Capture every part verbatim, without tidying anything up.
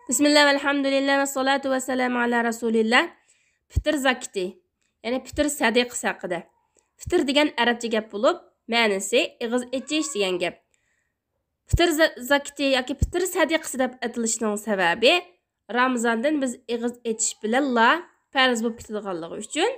بىسمىللا، ۋەلھەمدۇلىللا، ۋەسسالاتۇ ۋەسسالامۇ ئالا رەسۇلىللا. پىتىر زاكىتى، يەنى پىتىر سەدىقىسى ھەققىدە. پىتىر دېگەن ئەرەبچە گەپ بولۇپ، مەنىسى ئېغىز ئېچىش دېگەن گەپ. پىتىر زا-، زاكىتى ياكى پىتىر سەدىقىسى دەپ ئاتىلىشىنىڭ سەۋەبى، رامىزاندىن بىز ئېغىز ئېچىش بىلەنلا پەرز بولۇپ كېتىدىغانلىقى ئۈچۈن،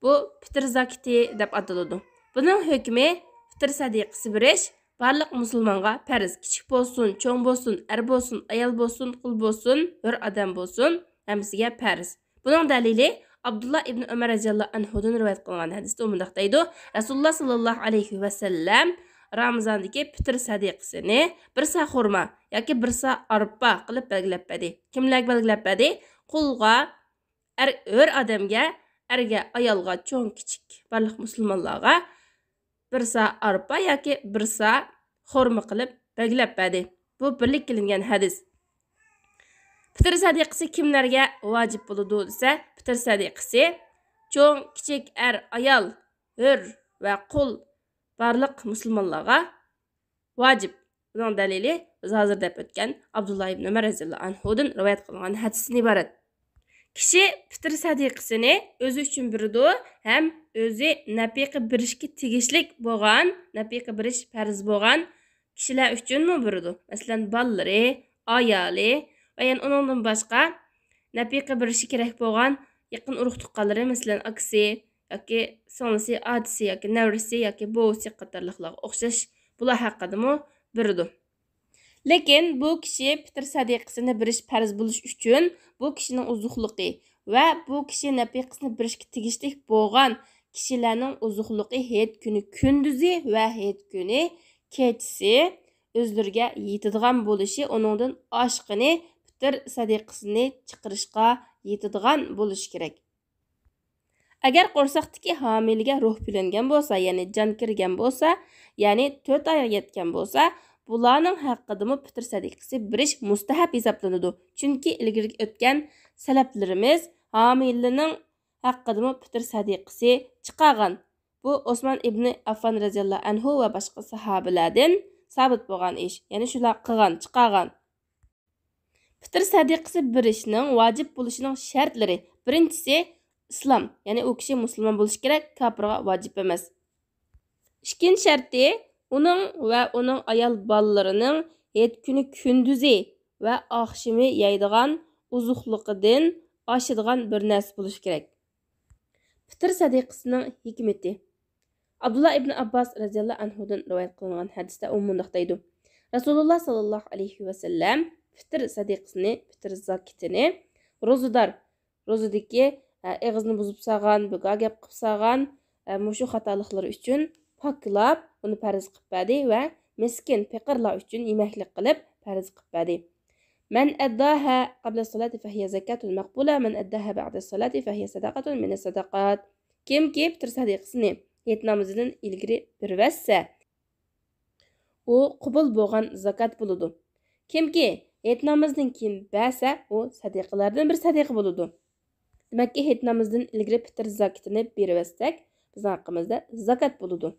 بۇ پىتىر زاكىتى دەپ ئاتىلىدۇ. بۇنىڭ ھۆكمى، پىتىر سەدىقىسى بېرىش بارلىق مۇسۇلمانغا پەرز. كىچىك بولسۇن، چوڭ بولسۇن، ئەر بولسۇن، ئايال بولسۇن، قۇل بولسۇن، ھۆر ئادەم بولسۇن، ھەممىسىگە پەرز. بۇنىڭ دەلىلى ئابدۇللا ئىبن ئۆمەر رەزىياللاھۇ ئەنھۇدىن رىۋايەت قىلىنغان ھەدىستە ئۇ مۇنداق دەيدۇ: رەسۇلۇللا ساللاللاھۇ ئەلەيھى ۋەسەللەم رامىزاندىكى پىتىر سەدىقىسىنى بىر سا خورما ياكى بىر سا ئارپا قىلىپ بەلگىلەپ بەردى. كىملەرگە بەلگىلەپ بەردى؟ قۇلغا، ئەر، ھۆر ئادەمگە، ئەرگە، ئايالغا، چوڭ، كىچىك بارلىق مۇسۇلمانلارغا بىر سا ئارپا ياكى بىر سا خورما قىلىپ بەلگىلەپ بەردى. بۇ بىرلىككە ئېلىنگەن ھەدىس. پىتىر سەدىقىسى كىملەرگە ۋاجىپ بولىدۇ دېسە، پىتىر سەدىقىسى چوڭ، كىچىك، ئەر، ئايال، ھۆر ۋە قۇل بارلىق مۇسۇلمانلارغا ۋاجىپ. بۇنىڭ دەلىلى بىز ھازىر دەپ ئۆتكەن ئابدۇللا ئىبن ئۆمەر رەزىياللاھۇ ئەنھۇدىن رىۋايەت قىلىنغان ھەدىستىن ئىبارەت. كىشى پىتىر سەدىقىسىنى ئۆزى ئۈچۈن بېرىدۇ ھەم ئۆزى نەپىقە بېرىشكە تېگىشلىك بولغان، نەپىقە بېرىش پەرز بولغان كىشىلەر ئۈچۈنمۇ بېرىدۇ. مەسىلەن، بالىلىرى، ئايالى ۋە يەنە ئۇنىڭدىن باشقا نەپىقە بېرىشى كېرەك بولغان يېقىن ئۇرۇق-تۇغقانلىرى، مەسىلەن، ئاكىسى ياكى سىڭلىسى، ئادىسى ياكى نەۋرىسى ياكى بوۋىسى قاتارلىقلارغا ئوخشاش بۇلار ھەققىدىمۇ بېرىدۇ. لېكىن بۇ كىشى پىتىر سەدىقىسىنى بېرىش پەرز بولۇش ئۈچۈن بۇ كىشىنىڭ ئوزۇقلۇقى ۋە بۇ كىشى نەپىقىسىنى بېرىشكە تېگىشلىك بولغان كىشىلەرنىڭ ئوزۇقلۇقى ھېيت كۈنى كۈندۈزى ۋە ھېيت كۈنى كېچىسى ئۆزلىرىگە يېتىدىغان بولۇشى، ئۇنىڭدىن ئاشقىنى پىتىر سەدىقىسىنى چىقىرىشقا يېتىدىغان بولۇشى كېرەك. ئەگەر قورساقتىكى ھامىلىگە روھ بۆلۈنگەن بولسا، يەنى جان كىرگەن بولسا، يەنى تۆت ئايغا يەتكەن بولسا، بۇلارنىڭ ھەققىدىمۇ پىتىر سەدىقىسى بېرىش مۇستەھەپ ھېسابلىنىدۇ. چۈنكى ئىلگىرىكى ئۆتكەن سەلەفلىرىمىز ھامىلىنىڭ ھەققىدىمۇ پىتىر سەدىقىسى چىقارغان. بۇ ئوسمان ئىبنى ئاففان رەزىياللاھۇ ئەنھۇ ۋە باشقا ساھابىلەردىن سابىت بولغان ئىش. يەنى شۇلار قىلغان، چىقارغان. پىتىر سەدىقىسى بېرىشنىڭ ۋاجىپ بولۇشىنىڭ شەرتلىرى. بىرىنچىسى، ئىسلام، يەنى ئۇ كىشى مۇسۇلمان بولۇشى كېرەك، كاپىرغا ۋاجىپ ئەمەس. ئىككىنچى شەرتى، ئۇنىڭ ۋە ئۇنىڭ ئايال بالىلىرىنىڭ ھېيت كۈنى كۈندۈزى ۋە ئاخشىمى يەيدىغان ئوزۇقلۇقىدىن ئاشىدىغان بىر نەرسە بولۇشى كېرەك. پىتىر سەدىقىسىنىڭ ھېكمىتى. ئابدۇللا ئىبن ئابباس رەزىياللاھۇ ئەنھۇدىن رىۋايەت قىلىنغان ھەدىستە ئۇ مۇنداق دەيدۇ: رەسۇلۇللا ساللاللاھۇ ئەلەيھى ۋەسەللەم پىتىر سەدىقىسىنى، پىتىر زاكىتىنى روزىدار، روزىدىكى، ئە، ئېغىزنى بۇزۇپ سالغان، بىكار گەپ قىلىپ سالغان، ئە، مۇشۇ خاتالىقلىرى ئۈچۈن پاكلاپ، ئۇنى پەرز قىلىپ بەردى ۋە مىسكىن، پېقىرلار ئۈچۈن يېمەكلىك قىلىپ پەرز قىلىپ بەردى. من أداها قبل الصلاة فهي زكاة مقبولة، من أداها بعد الصلاة فهي صدقة من الصدقات. كىمكى پىتىر سەدىقىسىنى ھېيت نامىزىدىن ئىلگىرى بېرىۋەتسە، ئۇ قوبۇل بولغان زاكات بولىدۇ. كىمكى ھېيت نامىزىدىن كېيىن بەرسە، ئۇ سەدىقىلەردىن بىر سەدىقە بولىدۇ. دېمەككى، ھېيت نامىزىدىن ئىلگىرى پىتىر زاكىتىنى بېرىۋەتسەك، بىزنىڭ ھەققىمىزدە زاكات بولىدۇ.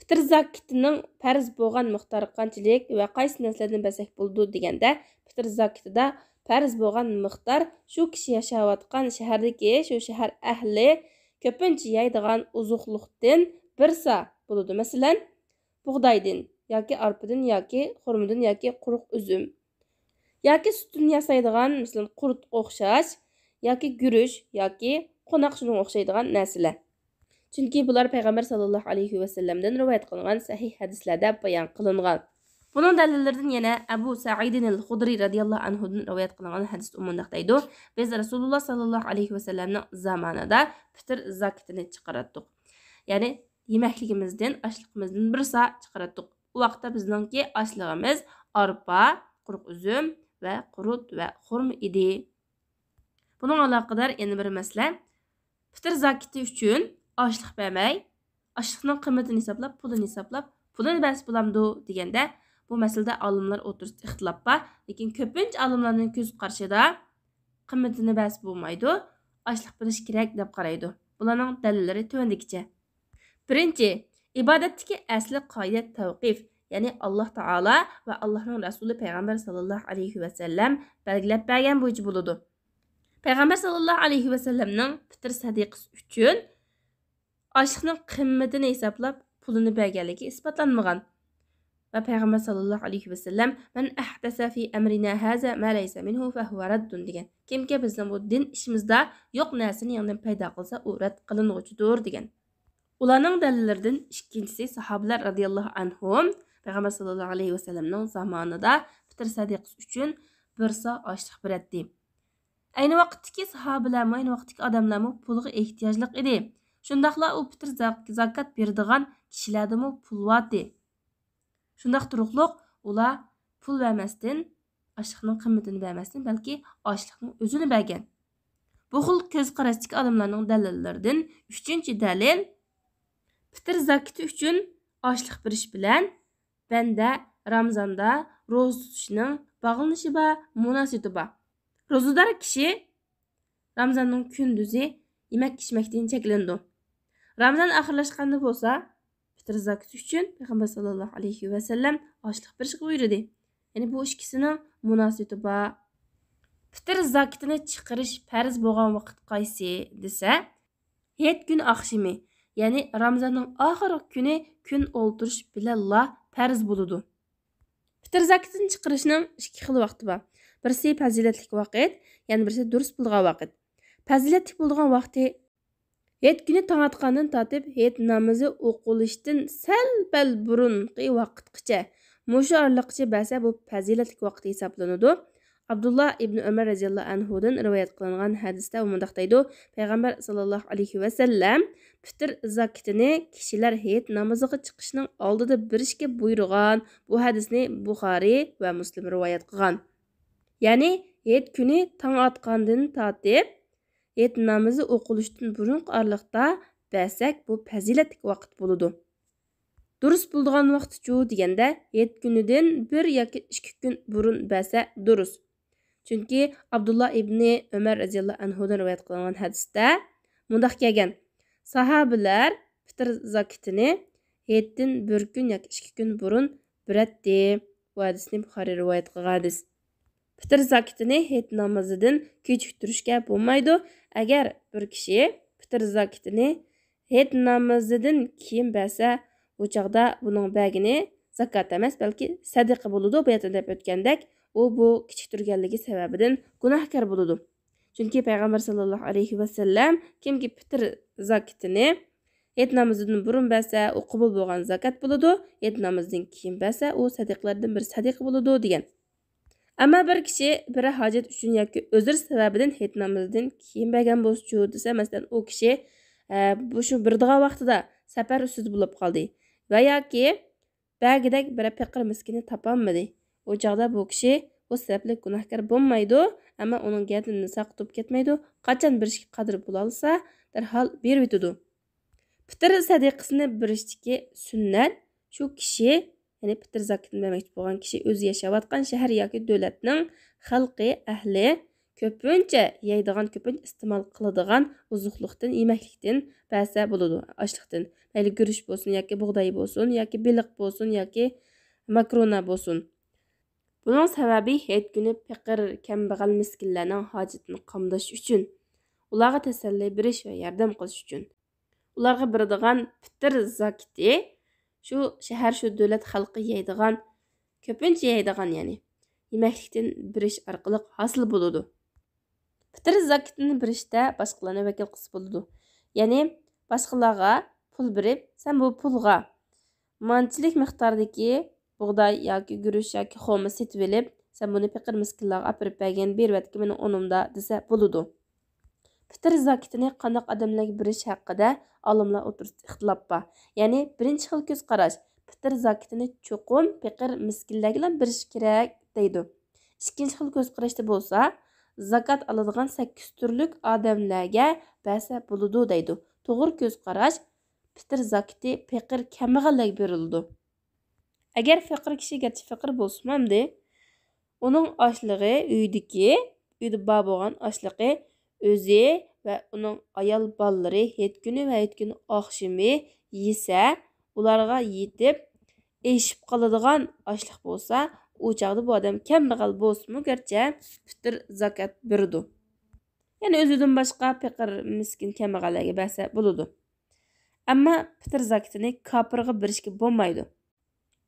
پىتىر زاكىتىنىڭ پەرز بولغان مىقدارى قانچىلىك ۋە قايسى نەرسىلەردىن بەرسەك بولىدۇ دېگەندە، پىتىر زاكىتىدا پەرز بولغان مىقدار شۇ كىشى ياشاۋاتقان شەھەردىكى، شۇ شەھەر ئەھلى كۆپىنچە يەيدىغان ئوزۇقلۇقتىن بىر سا بولىدۇ. مەسىلەن، بۇغدايدىن ياكى ئارپىدىن ياكى خورمىدىن ياكى قۇرۇق ئۈزۈم ياكى سۈتتىن ياسايدىغان، مەسىلەن، قۇرۇتقا ئوخشاش، ياكى گۈرۈچ ياكى قوناق، شۇنىڭغا ئوخشايدىغان نەرسىلەر. چۈنكى بۇلار پەيغەمبەر ساللاللاھۇ ئەلەيھى ۋەسەللەمدىن رىۋايەت قىلىنغان سەھىھ ھەدىسلەردە بايان قىلىنغان. بۇنىڭ دەلىللىرىدىن يەنە ئەبۇ سەئىدىن ئەل خۇدرى رادىياللاھۇ ئەنھۇدىن رىۋايەت قىلىنغان ھەدىستە ئۇ مۇنداق دەيدۇ: بىز رەسۇلۇللا ساللاللاھۇ ئەلەيھى ۋەسەللەمنىڭ زامانىدا پىتىر زاكىتىنى چىقىراتتۇق. يەنى يېمەكلىكىمىزدىن، ئاشلىقىمىزدىن بىر سا چىقىراتتۇق. ئۇ ۋاقىتتا بىزنىڭكى ئاشلىقىمىز ئارپا، قۇرۇق ئۈزۈم ۋە قۇرۇت ۋە خورما ئىدى. بۇنىڭ ئالاقىدار يەنە بىر مەسىلە، پىتىر زاكىتى ئۈچۈن ئاشلىق بەرمەي، ئاشلىقنىڭ قىممىتىنى ھېسابلاپ، پۇلىنى ھېسابلاپ، پۇلىنى بەرسە بولامدۇ دېگەندە، بۇ مەسىلىدە ئالىملار ئوتتۇرىسىدا ئىختىلاپ بار. لېكىن كۆپىنچە ئالىملارنىڭ كۆز قارىشىدا قىممىتىنى بەرسە بولمايدۇ، ئاشلىق بېرىش كېرەك دەپ قارايدۇ. بۇلارنىڭ دەلىللىرى تۆۋەندىكىچە. بىرىنچى، ئىبادەتتىكى ئەسلى قائىدە تەۋقىف، يەنى ئاللاھ تائالا ۋە ئاللاھنىڭ رەسۇلى پەيغەمبەر ساللاللاھۇ ئەلەيھى ۋەسەللەم بەلگىلەپ بەرگەن بويىچە بولىدۇ. پەيغەمبەر ساللاللاھۇ ئەلەيھى ۋەسەللەمنىڭ پىتىر سەدىقىسى ئۈچۈن ئاشلىقنىڭ قىممىتىنى ھېسابلاپ پۇلىنى بەرگەنلىكى ئىسپاتلانمىغان. ۋە پەيغەمبەر ساللاللاھۇ ئەلەيھى ۋەسەللەم، مەن ئەھدەسە فى ئەمرىنا ھازا ما لەيسە مىنھۇ فەھۇۋە رەددۇن دېگەن. كىمكى بىزنىڭ بۇ دىن ئىشىمىزدا يوق نەرسىنى يېڭىدىن پەيدا قىلسا، ئۇ رەت قىلىنغۇچىدۇر دېگەن. ئۇلارنىڭ دەلىللىرىدىن ئىككىنچىسى، ساھابىلەر رەزىياللاھۇ ئەنھۇم پەيغەمبەر ساللاللاھۇ ئەلەيھى ۋەسەللەمنىڭ زامانىدا پىتىر سەدىقىسى ئۈچۈن بىر سا ئاشلىق بېرەتتى. ئەينى ۋاقىتتىكى ساھابىلەرمۇ، ئەينى ۋاقىتتىكى ئادەملەرمۇ پۇلغا ئېھتىياجلىق ئىدى. شۇنداقلا ئۇ پىتىر زاك-، زاكات بېرىدىغان كىشىلەردىمۇ پۇل بارتى. شۇنداق تۇرۇقلۇق ئۇلار پۇل بەرمەستىن، ئاشلىقنىڭ قىممىتىنى بەرمەستىن، بەلكى ئاشلىقنىڭ ئۆزىنى بەرگەن. بۇ خىل كۆز قاراشتىكى ئالىملارنىڭ دەلىللىرىدىن ئۈچىنچى دەلىل، پىتىر زاكىتى ئۈچۈن ئاشلىق بېرىش بىلەن بەندە رامىزاندا روزا تۇتۇشنىڭ باغلىنىشى بار، مۇناسىۋىتى بار. روزىدار كىشى رامىزاننىڭ كۈندۈزى يېمەك ئىچمەكتىن چەكلىنىدۇ. رامىزان ئاخىرلاشقاندا بولسا، پىتىر زاكىتى ئۈچۈن پەيغەمبەر ساللاللاھۇ ئەلەيھى ۋەسەللەم ئاشلىق بېرىشكە بۇيرۇدى. يەنى بۇ ئىككىسىنىڭ مۇناسىۋىتى بار. پىتىر زاكىتىنى چىقىرىش پەرز بولغان ۋاقىت قايسى دېسە، ھېيت كۈنى ئاخشىمى، يەنى رامىزاننىڭ ئاخىرقى كۈنى كۈن ئولتۇرۇش بىلەنلا پەرز بولىدۇ. پىتىر زاكىتىنى چىقىرىشنىڭ ئىككى خىل ۋاقتى بار. بىرسى پەزىلەتلىك ۋاقىت، يەنە بىرسى دۇرۇس بولىدىغان ۋاقىت. پەزىلەتلىك بولىدىغان ۋاقتى ھېيت كۈنى تاڭ ئاتقاندىن تارتىپ ھېيت نامىزى ئوقۇلۇشتىن سەل-پەل بۇرۇنقى ۋاقىتقىچە، مۇشۇ ئارىلىققىچە بەرسە، بۇ پەزىلەتلىك ۋاقىت ھېسابلىنىدۇ. ئابدۇللا ئىبنى ئۆمەر رەزىياللاھۇ ئەنھۇدىن رىۋايەت قىلىنغان ھەدىستە ئۇ مۇنداق دەيدۇ، پەيغەمبەر ساللاللاھۇ ئەلەيھى ۋەسەللەم پىتىر زاكىتىنى كىشىلەر ھېيت نامىزىغا چىقىشنىڭ ئالدىدا بېرىشكە بۇيرۇغان. بۇ ھەدىسنى بۇخارىي ۋە مۇسلىم رىۋايەت قىلغان. يەنى ھېيت كۈنى تاڭ ئاتقاندىن تارتىپ ھېيت نامىزى ئوقۇلۇشتىن بۇرۇنقى ئارىلىقتا بەرسەك، بۇ پەزىلەتلىك ۋاقىت بولىدۇ. دۇرۇس بولىدىغان ۋاقتىچۇ دېگەندە، ھېيت كۈنىدىن بىر ياكى ئىككى كۈن بۇرۇن بەرسە دۇرۇس. چۈنكى ئابدۇللا ئىبنى ئۆمەر رەزىياللاھۇ ئەنھۇدىن رىۋايەت قىلىنغان ھەدىستە مۇنداق كەلگەن، ساھابىلەر پىتىر زاكىتىنى ھېيتتىن بىر كۈن ياكى ئىككى كۈن بۇرۇن بېرەتتى. بۇ ھەدىسنى بۇخارىي رىۋايەت قىلغان ھەدىس. پىتىر زاكىتىنى ھېيت نامىزىدىن كېچىكتۈرۈشكە بولمايدۇ. ئەگەر بىر كىشى پىتىر زاكىتىنى ھېيت نامىزىدىن كېيىن بەرسە، ئۇ چاغدا بۇنىڭ بەرگىنى زاكات ئەمەس، بەلكى سەدىقە بولىدۇ. بۇ يەردە دەپ ئۆتكەندەك، ئۇ بۇ كېچىكتۈرگەنلىكى سەۋەبىدىن گۇناھكار بولىدۇ. چۈنكى پەيغەمبەر ساللاللاھۇ ئەلەيھى ۋەسەللەم، كىمكى پىتىر زاكىتىنى ھېيت نامىزىدىن بۇرۇن بەرسە، ئۇ قوبۇل بولغان زاكات بولىدۇ، ھېيت نامىزىدىن كېيىن بەرسە، ئۇ سەدىقىلەردىن بىر سەدىقە بولىدۇ، دېگەن. ئەمما بىر كىشى بىر ھاجەت ئۈچۈن ياكى ئۆزرى سەۋەبىدىن ھېيت نامىزىدىن كېيىن بەرگەن بولسىچۇ دېسە، مەسىلەن، ئۇ كىشى، ئە، بۇ شۇ بېرىدىغان ۋاقتىدا سەپەر ئۈستىدە بولۇپ قالدى ۋە ياكى بەرگۈدەك بىرەر پېقىر مىسكىننى تاپالمىدى. ئۇ چاغدا بۇ كىشى بۇ سەۋەبلىك گۇناھكار بولمايدۇ، ئەمما ئۇنىڭ گەردىنىنى ساقىتىپ كەتمەيدۇ. قاچان بېرىشكە قادىر بولالىسا، دەرھال بېرىۋېتىدۇ. پىتىر سەدىقىسىنى بېرىشتىكى سۈننەت، شۇ كىشى، يەنى پىتىر زاكىتىنى بەرمەكچى بولغان كىشى ئۆزى ياشاۋاتقان شەھەر ياكى دۆلەتنىڭ خەلقى، ئەھلى، كۆپىنچە يەيدىغان، كۆپىنچە ئىستېمال قىلىدىغان ئوزۇقلۇقتىن، يېمەكلىكتىن بەرسە بولىدۇ، ئاشلىقتىن. مەيلى گۈرۈچ بولسۇن ياكى بۇغداي بولسۇن ياكى بېلىق بولسۇن ياكى ماكرونا بولسۇن. بۇنىڭ سەۋەبى ھېيت كۈنى پېقىر، كەمبەغەل مىسكىنلەرنىڭ ھاجىتىنى قامداش ئۈچۈن، ئۇلارغا تەسەللى بېرىش ۋە ياردەم قىلىش ئۈچۈن. ئۇلارغا بېرىدىغان پىتىر زاكىتى شۇ شەھەر، شۇ دۆلەت خەلقى يەيدىغان، كۆپىنچە يەيدىغان، يەنى يېمەكلىكتىن بېرىش ئارقىلىق ھاسىل بولىدۇ. پىتىر زاكىتىنى بېرىشتە باشقىلارنى ۋەكىل قىلسا بولىدۇ. يەنى باشقىلارغا پۇل بېرىپ، سەن بۇ پۇلغا مانچىلىك مىقداردىكى بۇغداي ياكى گۈرۈچ ياكى خورما سېتىۋېلىپ، سەن بۇنى پېقىر مىسكىنلارغا ئاپىرىپ بەرگىن، بېرىۋەتكىن مېنىڭ ئورنۇمدا دېسە بولىدۇ. پىتىر زاكىتىنى قانداق ئادەملەرگە بېرىش ھەققىدە ئالىملار ئوتتۇرىسىدا ئىختىلاپ بار. يەنى بىرىنچى خىل كۆز قاراش، پىتىر زاكىتىنى چوقۇم پېقىر مىسكىنلەرگىلا بېرىش كېرەك دەيدۇ. ئىككىنچى خىل كۆز قاراشتا بولسا، زاكات ئالىدىغان سەككىز تۈرلۈك ئادەملەرگە بەرسە بولىدۇ دەيدۇ. توغرا كۆز قاراش، پىتىر زاكىتى پېقىر كەمبەغەللەرگە بېرىلىدۇ. ئەگەر پېقىر كىشى گەرچە پېقىر بولسىمۇ ئەمدى، ئۇنىڭ ئاشلىقى ئۆيدىكى، ئۆيدە بار بولغان ئاشلىقى ئۆزى ۋە ئۇنىڭ ئايال بالىلىرى ھېيت كۈنى ۋە ھېيت كۈنى ئاخشىمى يېسە، ئۇلارغا يېتىپ، ئېشىپ قالىدىغان ئاشلىق بولسا، ئۇ چاغدا بۇ ئادەم كەمبەغەل بولسىمۇ گەرچە پىتىر زاكات بېرىدۇ. يەنى ئۆزىدىن باشقا پېقىر، مىسكىن، كەمبەغەللەرگە بەرسە بولىدۇ. ئەمما پىتىر زاكىتىنى كاپىرغا بېرىشكە بولمايدۇ.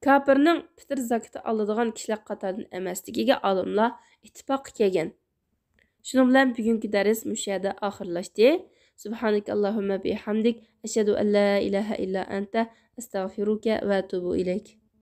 كاپىرنىڭ پىتىر زاكىتى ئالىدىغان كىشىلەر قاتارىدىن ئەمەسلىكىگە ئالىملار ئىتتىپاققا كەلگەن. شۇنىڭ بىلەن بۈگۈنكى دەرس مۇشۇ يەردە ئاخىرلاشتى. سبحانك اللهم بحمدك، أشهد أن لا إله إلا أنت، أستغفرك وأتوب إليك.